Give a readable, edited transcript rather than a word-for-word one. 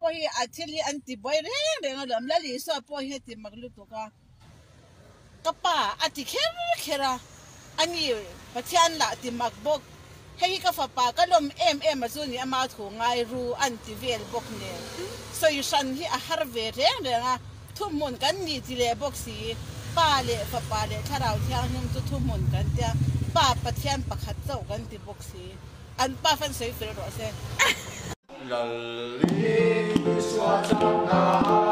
pawh hi a thil hi an ti buai reng reng alawm. Lal Isua pawh hi a ti mak lutuk a. Ka pa a ti kher kher a, ani Pathian lah ti mak bawk. Hei hi ka fapa ka lawm em em a chu ni ama thu ngai ru an ti vel bawk nen. Sawi hran hi a har ve reng reng a, thuhmun kan ni ti leh bawk si. Pa leh fapa leh thlarau thianghlim chu thuhmun kan tia, Pa Pathian pakhat chauh kan ti bawk si. An pa fan sawi fel rawh se. Lal Isua chakna.